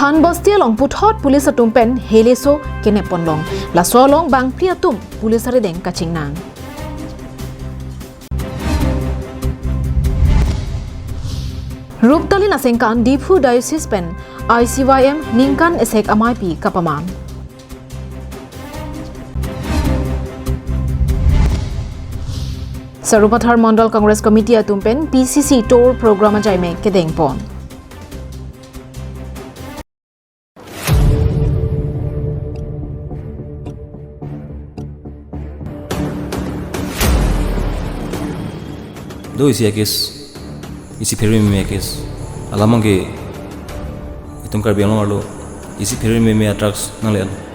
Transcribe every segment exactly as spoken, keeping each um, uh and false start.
Khan Basti along puthot police atum pen heleso kenep ponlong. Laso along bangphli atum police arideng kachingnang. Ruptalin asengkan Diphu Diocese pen I C Y M ningkan esek amaipi kapaman. Sarupathar Mandal Congress Committee atum pen P C C tour program ajaime kedengpon. Do isi a-case, isi pherememe a-case. Alamang ke itum Karbi Anglong arlo isi pherememe a-drugs nangle-an.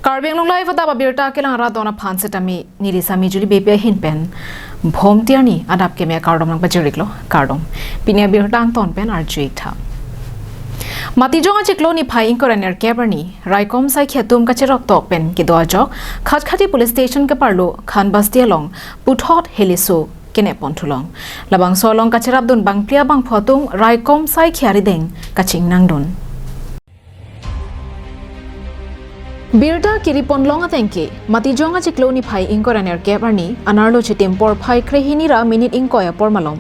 Karbi Anglong Live adap abirta kelang arat don aphan setame neli Sami Juli Beypi ahin pen Bhomti arni adap keme akardom nangpajir-iklo, kardom. Pini abirta angton pen arju-ik tha. Matijong achiklo niphai ingkoi ra nerkep arni, raikom saikhi atum kacheroktok pen kedo ajok, Khatkhati Police Station keparlo Khan Basti along puthot heleso kenep pon thulong. Labangso along kacherapdun bangphli abangphu atum raikom saikhi arideng kachingnangdun. Birta kiri ponlong ateng ke, Matijong achiklo niphai ingkoi ra nerkep arni, anerlo chitim porphai krehini ra minute ingkoi apor malom,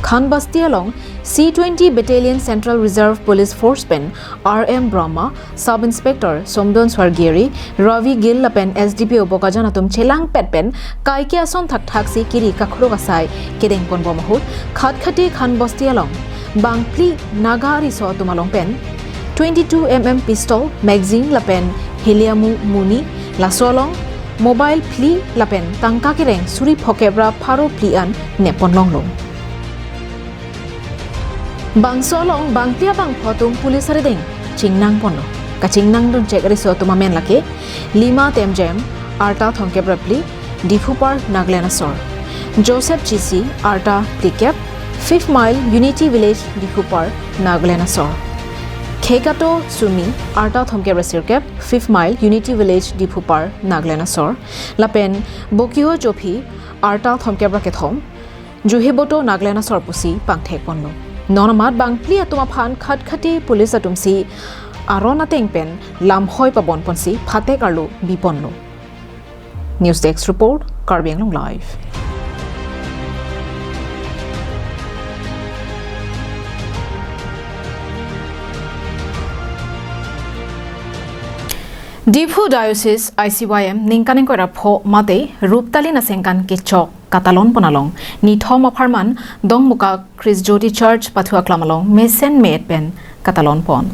Khan Basti along C twenty Battalion Central Reserve Police Force pen R M Brahma, Sub Inspector Somdon Swargiri, Ravi Gill lapen S D P O Bokajan atum chelangpet pen kaike ason thakthak si kiri kakrok asai kedengpon bom ahut Khatkhati Khan Basti along bangphli Naga ariso atum along pen twenty-two M M pistol, magazine lapen heliamu muni, laso along mobile phli lapen tangka kereng suri phokep ra pharo phli an nepponlonglo. Bangso along bangphli abangphu atum police arideng chingnangponlo. Kachingnangdunchek ariso atum amen lake Lima Temjem, arta thomkep ra phli, Diphupar, Nagaland asor. Joseph Chisi, arta phlikep, Fifth Mile, Unity Village, Diphupar, Nagaland asor. Khekato Sumi, arta thomkep ra sirkep, Fifth Mile, Unity Village, Diphupar, Nagaland asor. Lapen Bokiho Chophi, arta thomkep ra kethom, Juheboto, Nagaland asor pusi pangthekponlo. Non amat bangphli atum aphan Khatkhati police atum si aron ateng pen lamhoi pabonponsi phatek arlo biponlo. News Desk Report, Karbi Anglong Live. Diphu Diocese I C Y M ningkan ingkoi ra pho mate Ruptalin asengkan kechok katalon pon along nithom apharman Dongmukak Christ Jyoti Church pathu aklam along mesen me-et pen katalon pon.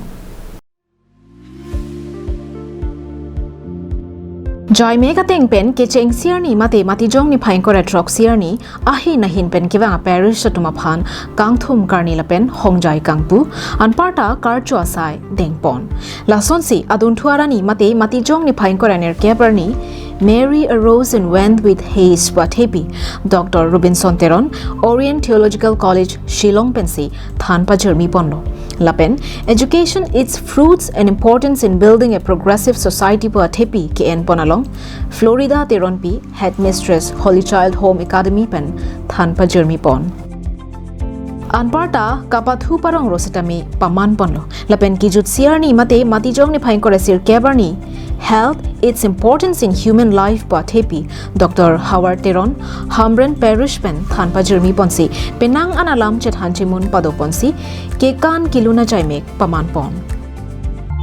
Jaime kateng pen kechengsi arni mate Matijong niphai ingkoi ra throksi arni ahin ahin pen kevang a-parish atum aphan kangthum karni lapen hongjai kangpu anparta karcho asai dengpon. Lasonsi adunthu arni mate Matijong niphai ingkoi ra nerkep arni Mary arose and went with haste pu athepi Doctor Robinson Teron, Orient Theological College, Shillong pensi than pajirmi ponlo. Lapen Education, Its Fruits and Importance in Building a Progressive Society pu athepi ke-en pon along Florida Teronpi, Headmistress, Holy Child Home Academy pen than pajirmi pon. Anparta kapathu parong ro sitame paman ponlo. Lapen kijut siarni mate Matijong niphai ingkoi ra sirkep arni, Health, Its Importance in Human Life pu athepi Doctor Havar Teron, Hamren Parish pen than pajirmi ponsi, penang an alam chethan chemun pado ponsi, kekan kelun ajaimek paman pon.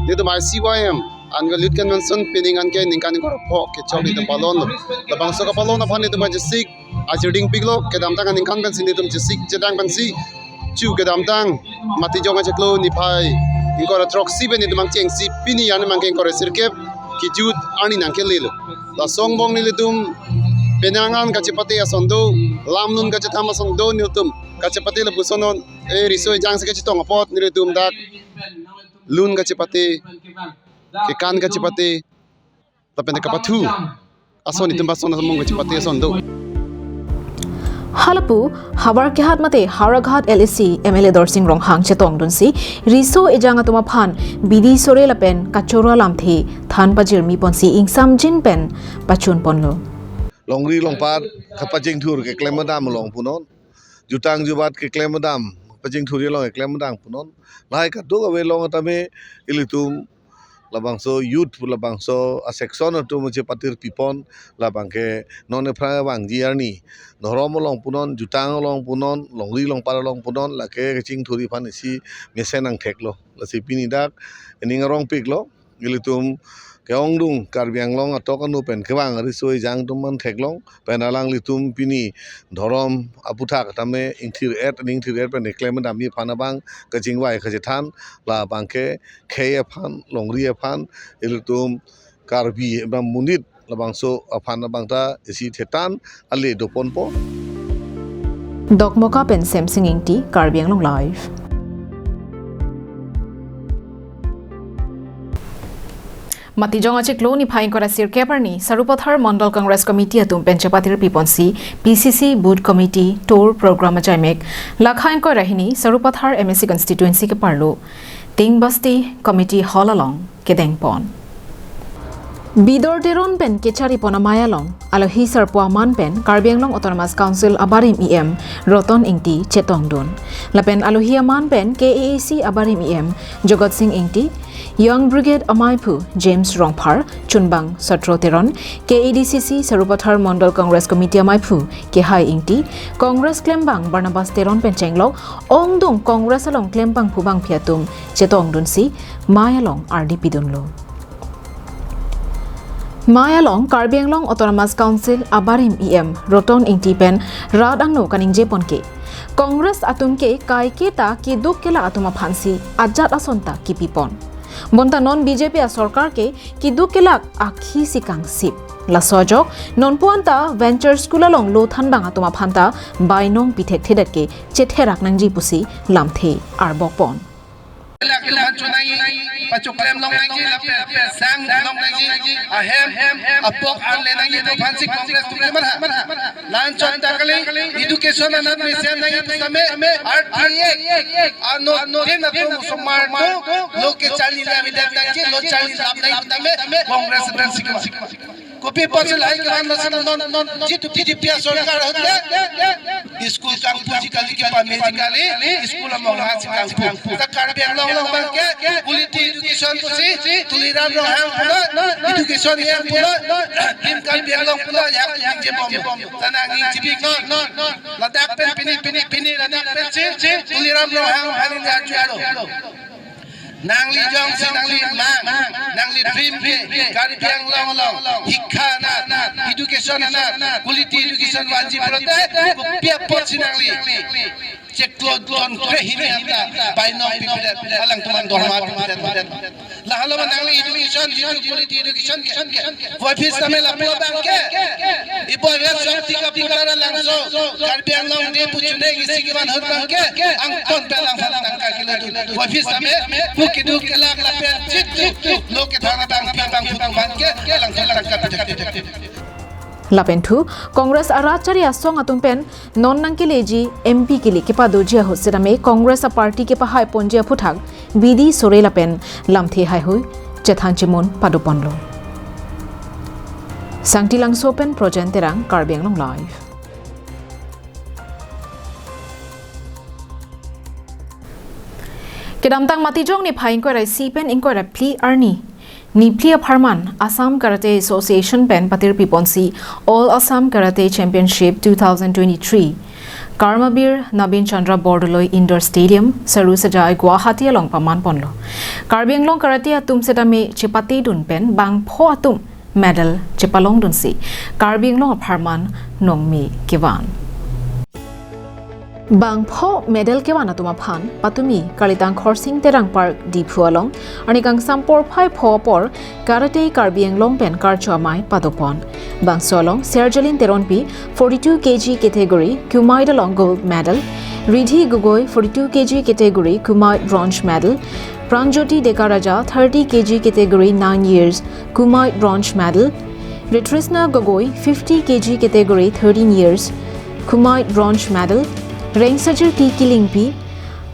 Netum I C Y M Annual Youth Convention pining anke ningkan ingkoi ra pho kechok netum palon. Labangso kapalon aphan netum ajisik achirding piklo, kedamtang aningkan pensi netum chisik chedang pensi chu kedamtang Matijong achiklo niphai ingkoi ra throksi pen netum angchengsi pini arni mangke ingkoi ra sirkep kijut arni nangkelelo. Laso angbong nelitum penang an kachepate ason do, lam lun kachetham ason do, netum kachepate lapuson non, eh, riso ejang si kachetong apot nelitum dak lun kachepate, kekan kachepate, lapen kapathu ason, netum ason ason mong kachepate ason do. Halapu, Howraghat mate Howraghat L A C M L A Dorsing Ronghang chetongdunsi, riso ejang atum aphan bidi sore lapen kachoro alamthe than pajirmi ponsi ingsamjin pen pachun ponlo. Longri longpar kapachingthur keklem dam along punon, jutang jubat keklem dam, pachingthur along keklem dam punon. Lahai kadokave along tame ilitum labangso youth, labangso a-section atum chepatir pipon, labangke non ephra vangji arni, dhorom along punon, jutang along punon, longri longpar along punon, lake kachingthur aphan isi mesen nangtheklo. Lasi pini dak ening arong piklo, ilitum ke-ongdung Karbi Anglong atok anu pen kevang riso ejang atum an theklong, pen alanglitum pini dhorom aputhak tame ingthir-et, ning thir-et pen keklem damji aphan abang kachingvai kachethan, labangke khei aphan, longri aphan, ilitum Karbi abang monit labangso aphan abang ta isi thetan ale doponpo. Dokmoka pen Semsing Ingti, Karbi Anglong Live. Matijong achiklo niphai ingkoi ra sirkep arni Sarupathar Mondol Congress Committee atum pen chepatir piponsi P C C Booth Committee Tour Program ajaimek lakha ingkoi ra hini Sarupathar M A C Constituency keparlo Ting Basti Committee Hall along kedeng pon. Bidor Teron pen kechari pon amei along alohi sarpo aman pen Karbi Anglong Autonomous Council abarim E M Roton Ingti chetongdun. Lapen alohi aman pen K A A C abarim E M Jogot Sing Ingti, Young Brigade amaiphu James Rongphar, Chunbang Sotro Teron, K A D C C Sarupathar Mondol Congress Committee amaiphu Kehai Ingti, Congress klembang Barnabas Teron pen chenglok ongdung Congress along klembangphu bangphi atum chetongdunsi mei along ardi pidunlo. Mei along Karbi Anglong Autonomous Council abarim E M Roton Ingti pen rat angno kaningje ponke, Congress atum ke kaike ta keduk kelak atum aphansi ajat ason ta kipipon. Bonta non B J P asorkar ke keduk kelak akhi si kangsip. Laso ajok non puan ta Venture School along lo thanbang atum aphan ta bainong pithekthedet ke chetherak nangji pusi lamthe arbok pon. Kelak kelak chonai, pachoklem long nangji, lapen pesang long nangji, ahem apok arle nangji pu aphansi Congress atum ke marha. La-an chot ta kali, education anat mesen nangji pu tame, R T I Act, ano tin atum osomar atum lo kecharli avedet nangji, lo charli lap nangji pu tame Congress atum si kevan. Kopi apotsi lahai kevan lo si non, non, non, jitu B J P asorkar ahut le school kangpuji kali, kepameji kali, school among hasi kangpu. Ta Karbi Anglong along abangke quality education pusi Tuliram Ronghang pulo, education E M pulo, Team Karbi Anglong pulo, ya ningje bom. Ta nangning chibik non, non, non. Ladak pen pini, pini, pini ladak pensi Tuliram Ronghang aphan neli arjulo. Nangli jongsi nangli mang, nangli dream ke Karbi Anglong along, hikha anat, education anat, quality education vanji pulote, kopi apotsi nangli chiklo don kre hini anta bainong pipedet, alangtum an dorma pipedet. Lahelo ma nangli education, jitu quality education ke, voiphis tame lapu abangke, ipo ya Shakti Kapoor Dutta Langso, Karbi Anglong Day pu chuneng isi kevan ahut abangke, angton pen alangphan tangka kelodun. Voiphis tame pu keduk kelak lapen jitu lo kethan abangpi bangphu atum aphan ke alangphan tangka pithekthedet. Lapen thu, Congress arat chari asong atum pen non nangkeleji M P kili kepadoji ahut sitame Congress aparty kepahai ponji aphuthak bidi sore lapen lamthe haihui chethan chemun pado ponlo. Sangti Langso pen Projen Terang, Karbi Anglong Live. Kedamtang Matijong niphai ingkoi ra isi pen ingkoi ra phli arni niphli apharman Assam Karate Association pen patirpi ponsi All Assam Karate Championship two thousand twenty-three Karmabir Nabin Chandra Bordoloi Indoor Stadium, Sarusajai, Guwahati along paman ponlo. Karbi Anglong karate atum setame chepatedun pen bangpho atum medal chepalongdunsi Karbi Anglong apharman nongme kevan. Bangpho medal kevan atum aphan patumi kalitang Khorsing Terang Park Diphu along arni kangsam porphai pho apor Karate Karbi Anglong pen karcho amei padopon. Bangso along Serjalin Teronpi forty-two kg category kumite along gold medal, Ridhi Gogoi forty-two kg category kumite bronze medal, Pranjyoti Dekaraja thirty kg category nine years kumite bronze medal, Ritrishna Gogoi fifty kg category thirteen years kumite bronze medal, Rengsajir T Kilingpi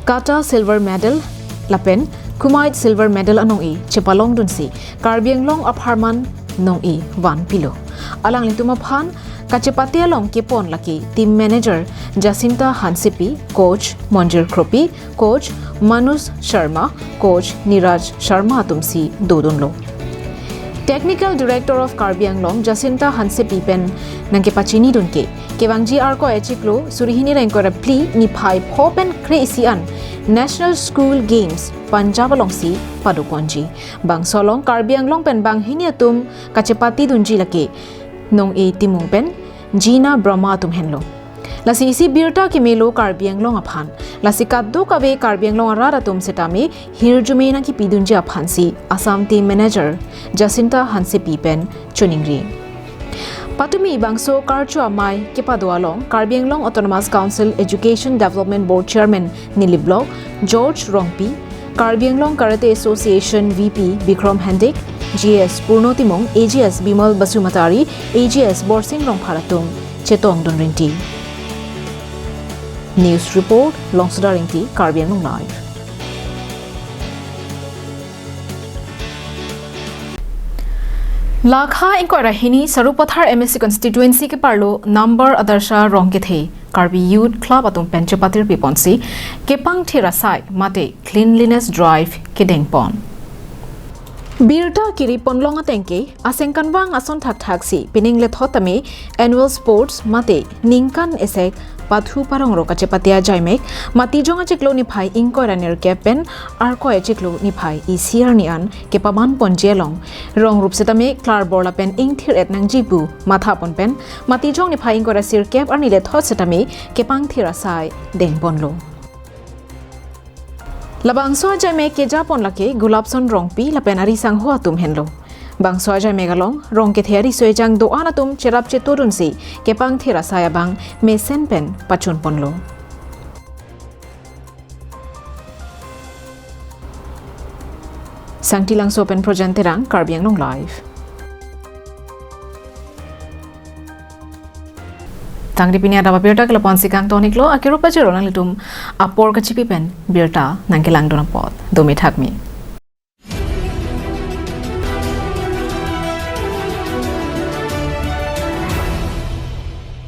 kata silver medal lapen kumite silver medal anong-e chepalongdunsi Karbi Anglong apharman nong-e vanpilo. Alanglitum aphan kachepate along kepon lake team manager Jacinta Hansepi, coach Monjir Kropi, coach Manoj Sharma, coach Niraj Sharma atumsi dodunlo. Technical Director of Karbi Anglong Jacinta Hansepi pen nangkepachinidun ke kevangji Arkoi achiklo suri hini ra ingkoi ra phli niphai pho pen kre-isi an National School Games Punjab alongsi padoponji. Bangso along Karbi Anglong pen banghini atum kachepatedunji lake nong-e Timung pen Jina Brahma atum henlo. Lasi isi birta kemelo Karbi Anglong aphan. Lasi kadokave Karbi Anglong arat atum setame hirjume nangkepidunji aphansi Assam Team Manager Jacinta Hansepi pen choningri. Patumi bangso karcho amei kepado along Karbi Anglong Autonomous Council Education Development Board Chairman Nilip Block George Rongpi, Karbi Anglong Karate Association V P Bikrom Handik, G S Purno Timung, A G S Bimal Basumatary, A G S Borsing Rongphar atum chetongdun rinti. News report, Longsoda Ringti, Karbi Anglong Live. Lakha ingkoi ra hini Sarupathar M A C constituency keparlo number Adarsha Rongkethe Karbi Youth Club atum pen chepatirpi ponsi kepangthir asai mate cleanliness drive kedengpon. Birta kiri ponlong atengke asengkanvang ason thakthaksi pining lethot tame annual sports mate ningkan esek pathu parong ro kachepate ajaimek Matijong achiklo niphai ingkoi ra nerkep pen Arkoi achiklo niphai isi arni an kepaman ponji along rong rup setame klarbor lapen ingthir-et nangji pu mathapon pen Matijong niphai ingkoi ra sirkep arni lethot setame kepangthir asai dengponlo. Labangso ajaimek kejapon lake Gulapson Rongpi lapen ari sangho atum henlo. Bangso ajaimek along Rongkethe ariso ejang do-an atum cherap chetodunsi kepangthir asai abang mesen pen pachunponlo. Sangti Langso pen Projan Terang, Karbi Anglong Live. Tangte pini adap abirta ke lapu-ansi kangtoniklo, akiru pajirlo nanglitum apor kachipi pen birta nangkelangdun apot. Dome thakme.